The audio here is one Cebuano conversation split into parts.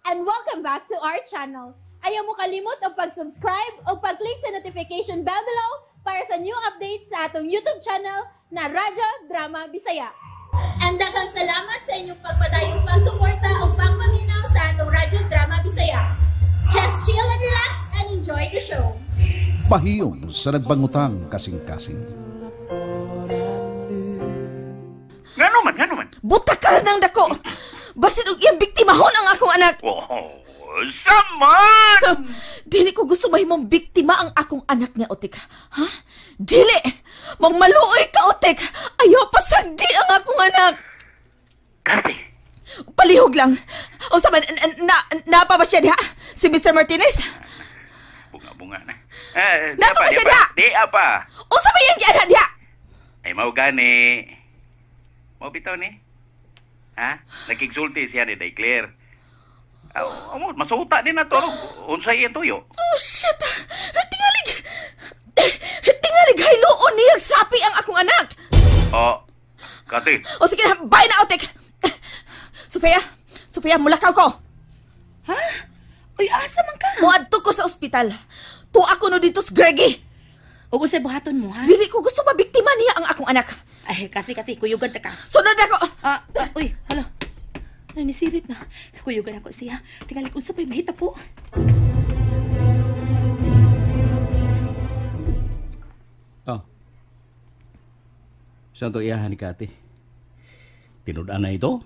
And welcome back to our channel. Ayaw mo kalimot og pag-subscribe o pag-click sa notification bell below para sa new updates sa atong YouTube channel na Radyo Drama Bisaya. And daghang salamat sa inyong pagpadayong pagsuporta o pagpaminaw sa atong Radyo Drama Bisaya. Just chill and relax and enjoy the show. Pahiyom sa nagbangutang kasing-kasing. Ngano man, ngano man. Butakal ng dako. Basin og iyang biktimahon ang akong anak. Oh, saman! Dili ko gusto mahimong biktima ang akong anak niya, Otik. Ha? Dili! Mong maluoy ka, Otik. Ayaw pasagdi ang akong anak. Kati. Palihog lang. O sa man, na pa ba siya diha? Si Mr. Martinez? Bunga-bunga na. Eh, Napa ba siya diha? Di apa. O sa ba yung giana diha? Ay, mao gani. Mao bitaw ni. Ha? Nakigsulti siya ni Day Claire. Aw, amo, masuta din na to. Unsa iyang tuyo? Oh, shit! Tingalig! Tingalig, hayloon niyang sapi ang akong anak! Oh, Kati. O sige na, bye na, Otik! Sofia! Sofia, mulakaw ko! Ha? Uy, asa man ka? Muadto ko sa ospital. Tuwa ko no dito sa Greggy. O unsay buhaton mo, ha? Dili ko gusto mabiktima niya ang akong anak. Ay, Kati, Kati, kuyugan ta ka. Sunod ako! Ah, ah, uy, hala. Ay, nisirit na. Kuyugan ako siya. Tingali kung sabay mahita po. Oh. Saan to iyahan ni Kati? Tinud-an na ito?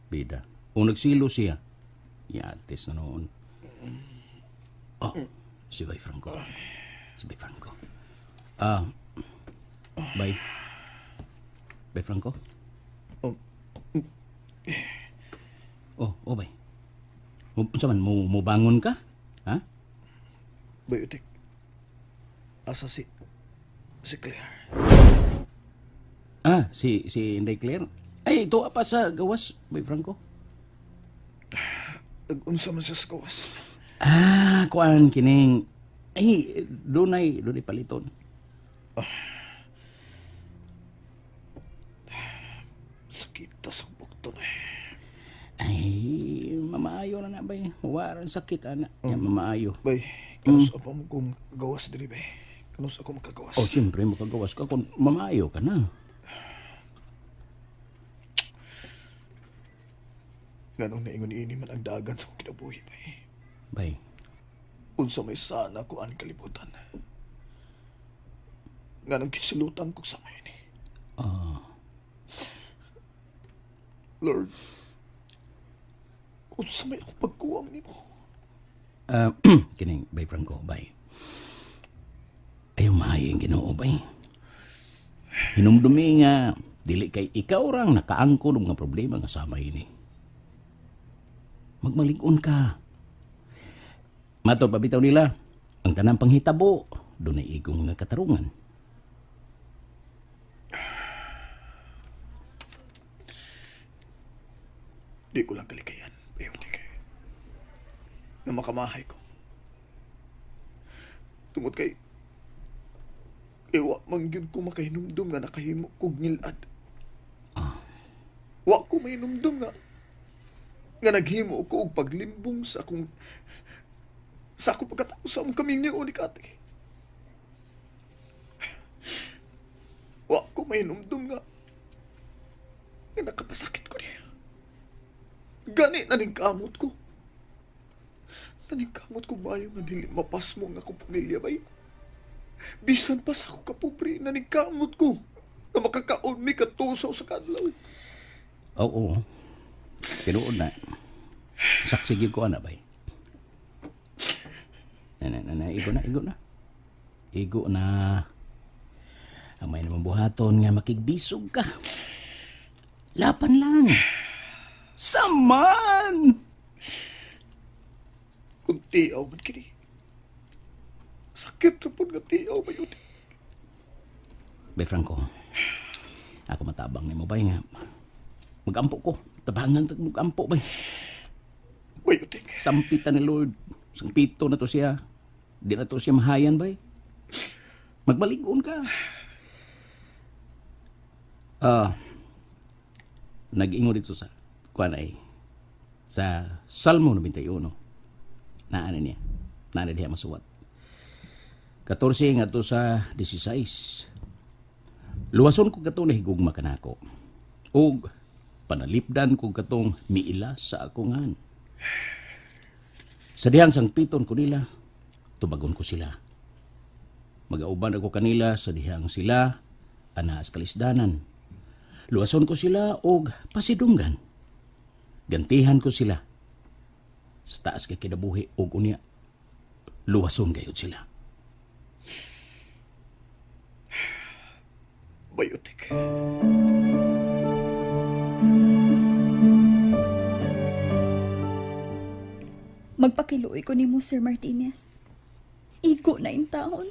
Bida. Kung nagsilo siya, yatis na noon. Oh, si Bay Franco. Si Bay Franco. Ah, Bay. Bay Franco? Oh, oh, Bay. Unsa man, mo bangon ka? Ha? Bay, Utik. Asa si Claire? Ah, si Inday Claire? Ay, ito pa sa gawas, Bay Franco. Nag-unsa man siya sa gawas. Ah, kuan kining. Ay, dunay paliton. Ah. Sakit sa bukton eh. Ay, mamaayo na na, bay. Waran sakit, anak. Ya, mamaayo. Bay, kanus pa mo kung gawas diri, bay. Kanus ako makagawas. Oh, siyempre, makagawas ka kung mamaayo ka na. Ganong naingon ini man ang dagan sa akong kinabuhi, bay. Bay. Unsa may sana ko ang kalibutan. Nganong kisilutan ko sa may ni. Ah. Lord, unsa may ako pagkuwang nimo? Kining, Bay Franco, bay. Ayaw maayo ang Ginoo, bay. Hinumdumi nga, dili kay ikaw rang nakaangko ng mga problema nga sama ini. Magmalig-on ka. Matod pa bitaw nila, ang tanang panghitabo, doon ay igong mga katarungan. Di ko lang kalikayan, bayo di kayo. Na makamahay ko. Tungod kay, wa man gyud ko makahinumdum nga nakahimo kog ngilad. Ah. Wa ko mahinumdum nga naghimo ko og paglimbong sa akong pagkatao sa among kaming ni Kati. Wa ko mahinumdum nga nakapasakit ko niya. Gani naningkamot ko. Naningkamot ko bayo nga dili mapasmo ang akong pamilya bay. Bisan pa sa akong kapobre, naningkamot ko na makakaon mi katusaw sa kadlaw. Oo. Tinuod na. Saksi gyud ko ana bay. Na, na, na, igo na, igo na. Igo na. Ang may namang buhaton nga makigbisog ka. Lapan lang. Saman! Kung tiyaw man kini. Sakit na po nga tiyaw ba yun? Bay Franco, ako matabang ni mo bay nga. Magampo ko. Tabangan magampo bay. Bay, utik. Sampitan ni Lord. Sampito na to siya. Di na to siya mahayan bay. Magbaligon ka. Nag-ingo dito sa kuan ay. Sa Salmo 91, naa na niya. Naa na diha masuwat. 14 ngadto sa 16. Luwason ko katong nahigugma kanako. Ug panalipdan ko katong miila sa akongan. Sa dihang sangpiton ko nila, tubagon ko sila. Magauban ako kanila sa dihang sila anaas kalisdanan. Luwason ko sila og pasidunggan. Gantihan ko sila. Sa taas kay kinabuhi og unya, luwason gayud sila. Bayotik. Magpakiluoy ko nimo, Sir Martinez. Igo na yung taon.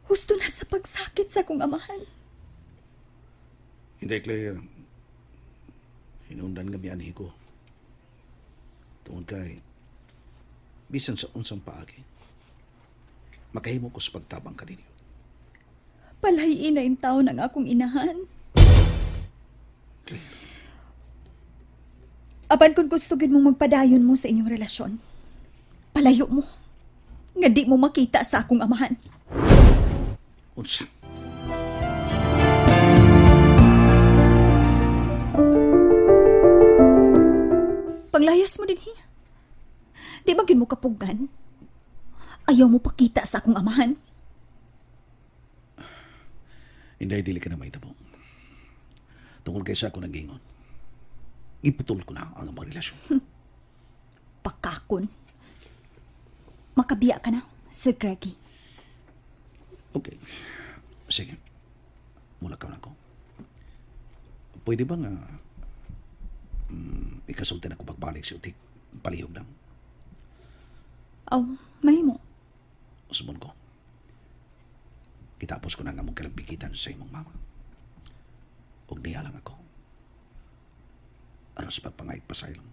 Husto na sa pagsakit sa akong amahan. Hindi, Claire. Hinundan nga mianhi ko. Tungod kay, bisan sa unsang paagi, makahimo ko sa pagtabang kaninyo. Palahiin na yung taon ang akong inahan. Claire. Apan kung gusto gid mong magpadayon mo sa inyong relasyon, palayo mo. Nga di mo makita sa akong amahan. Unsa? Panglayas mo din, hi. Di ba gyud mo kapugan? Ayaw mo pakita sa akong amahan. Inday, dili ka na mahitabo. Tungkol kaysa ako nagingon, iputol ko na ang among relasyon. Pakakon. Makabiya ka na, Sir Greggy. Okay. Sige. Mula ka na ako. Pwede ba nga ikasulti na ko pagbalik si Utik? Palihog lang. Aw, mahimo. Usbon ko. Kitapos ko na nga mong kalambikitan sa imong mama. Ug niya lang ako. Aros pagpangayit pa sa ilong.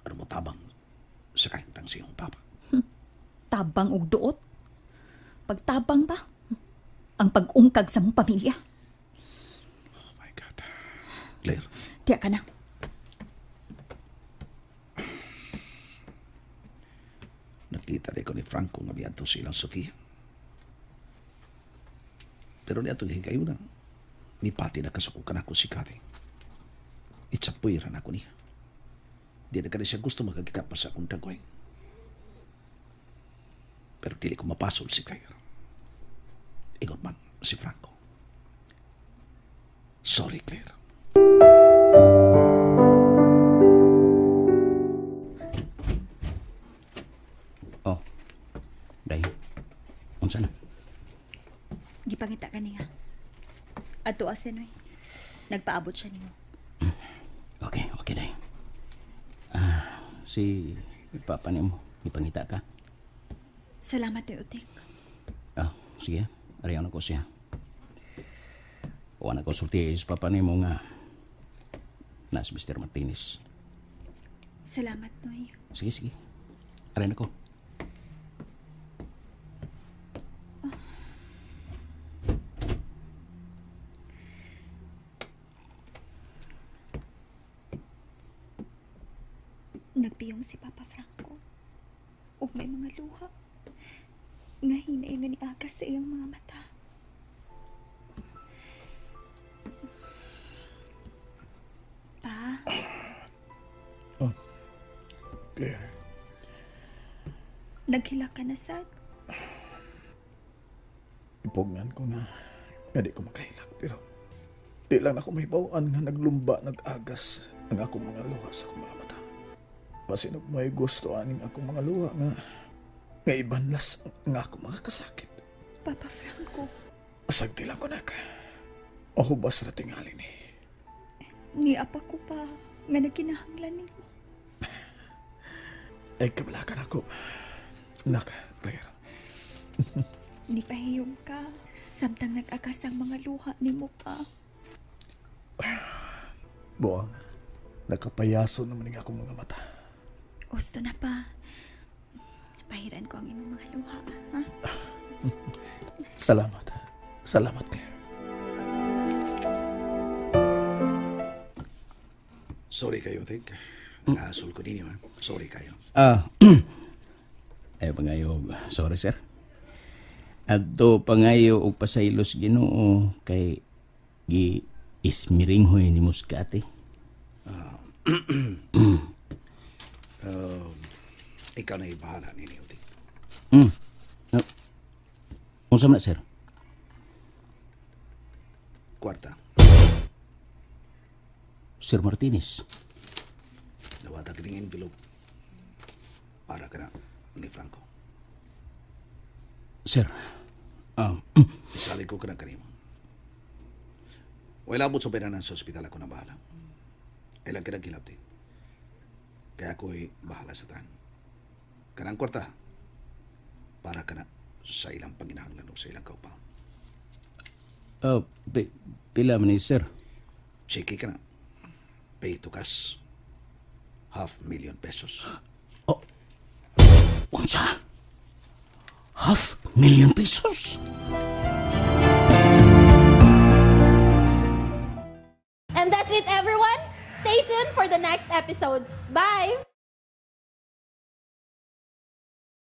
Aron mo tabang sa kahintang sa iyong papa. Tabang og duot? Pagtabang ba? Ang pag-ungkag sa mong pamilya. Oh my God. Claire. Diya ka na. Nakita rin ko ni Franco nga miadto silang Sofia. Pero niya itong higayon na. Nipati na kasukukan ako si Kathy. Itsapuiran ako niya. Di na ka na siya gusto makakita pa sa akong tagoy. Pero dili ko mapasol si Claire. Ingon man si Franco. Sorry, Claire. Oh, day. Unsa na? Gipangita ka niya. Adto asen oy. Nagpaabot siya nimo. Okay, okay day. Si papa nimo, gipangita ka. Salamat ni Utik. Sige. Ariyan ako siya. Wala ko sulti sa papa nimo nga na si Mr. Martinez. Salamat, Noy. Sige, sige. Ariyan ako. Oh. Nagpiyong si Papa Franco. Ug may mga luha. Nga hinay nga niagas sa iyang mga mata. Pa? Oh, Claire. Naghilak ka na, sad? Ipugnan ko na nga di ko makahilak, pero di lang ako may bawaan nga naglumba, nag-agas ang akong mga luha sa akong mga mata. Masinog may gusto aning akong mga luha nga ibanlas ang akong mga kasakit. Papa Franco. Sagdi lang ko, nak. Ahubas ra tingali ni. Niapa ko pa nga nagkinahanglan nimo. Ay, kabalakan ako. Nak, Claire. Nipahiyom ka samtang nag-agas ang mga luha nimo pa. Buang, nakapayaso naman ang akong mga mata. Gusto na pa. Pahiran ko ang imong mga luha, ha? Salamat. Salamat, Claire. Sorry kayo, Tig. Nakasul ko ninyo, ha? Sorry kayo. Ay pangayo, sorry sir. Adto pangayo og pasaylos Ginoo kay gi ismiringhoy ni Muscati. Ikaw na ibahala ninyo, Utik. No. Unsa man na, sir? Kwarta. Sir Martinez. Nawata kining envelope. Para ka na ni Franco. Sir. Isalig ko ka na kanimo. Wala abot sa peranan sa ospital ako na bahala. Ilang ka nagkilapti. Kaya ako'y bahala sa tanan. Kanang kwarta, para ka na sa ilang panginahanglan o sa ilang kaupaon. Pila man ni sir? Cheque ka na. Pay to cash. 500,000 pesos. Oh. Unsa? 500,000 pesos? And that's it, everyone. Stay tuned for the next episodes. Bye!